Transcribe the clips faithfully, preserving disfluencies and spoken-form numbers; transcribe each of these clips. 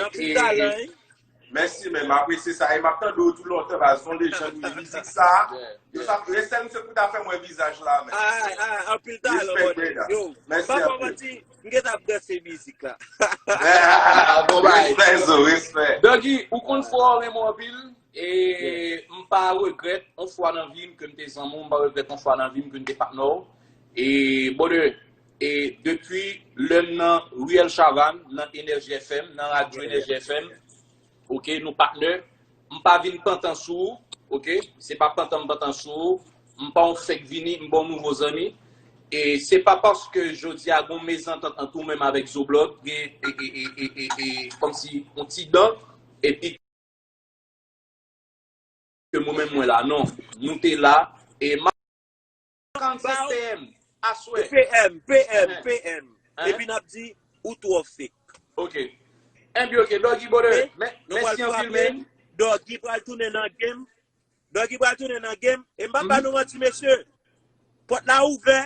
Anpil talan, wi. Mèsi, men m apresye sa. E m ap tande w tou lontan, baz, se yon lejand, wi. Mizik sa, yo sa, respè misye pou ta fè m wè vizaj la, men. Ay, ay, anpil talan, Respect, brother. brother. Yo, Mèsi pa anpil. fò manti, m gen t ap danse mizik la. Ah, bon bagay. Respè, zo, respè. Doggy, ou konn fò renmen w anpil. E m pa regrèt yon fwa nan vi m ke m te zanmi w, m pa regrèt yon fwa nan vi m ke m te patnè w. E, brother, e depi lè m nan Riyèl Chavann, nan Energy F M, nan radyo Energy F M, oke, nou patnè. M pa vin pantan sou ou, oke? Se pa pantan m pantan sou ou. M pa yon fèk vini, m ba w nouvo zanmi. E se pa paske jodi a gon mezantant ant ou menm avèk Zoblòd, gen e, e, e, e, e, e kòmsi yon ti dan, epi ke mwen menm mwen la. Non, nou te la, e m ap karannsenk P M, aswè. P M, P M, Hein? P M. Hein? Epi n ap di, ou twò fake. Ok. Enben, ok, Doggy, brother. Ok. Men, Nou pral mèsi anpil, frape. Men. Doggy pral tounen nan game. Doggy pral tounen nan game. E m pa ba Mhm. nou manti, mesye. Pòt la ouvè.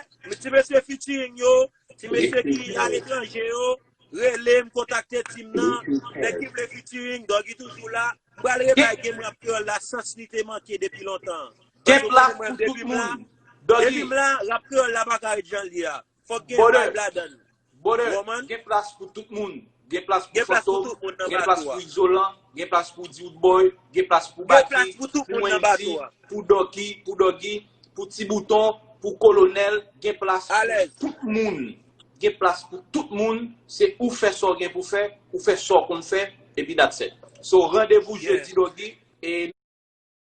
Ti mesye featuring yo. Ti mesye ki aletranje yo. Rele m, kontakte team nan. Nèg ki vle featuring, Doggy toujou la. M pral rebay game rap kreyòl la sans li te manke depi lontan. Gen Paske plas mwen, pou depi tout m la, moun. depi Doggy, m la, rap kreyòl la pa ka ret jan l ye a. Fòk gen Brother. Vibe ladan l. Brother, Roman? Gen plas pou tout moun. Gen plas pou Gen plas pou Fantom, tout moun nan gen plas bato a. Pou Izolan, gen plas pou Dioudboy, gen plas pou Gen plas Patrick, pou tout pou moun nan Wendy, bato a. Pou Doggy, pou Doggy, pou Ti Bouton, pou Kolonèl, gen plas Alèz. Pou tout moun. Gen plas pou tout moun, se ou fè sa w gen pou fè, ou fè sa w konn fè, epi that's it. So, randevou Yeah. Jedi, Doggy, e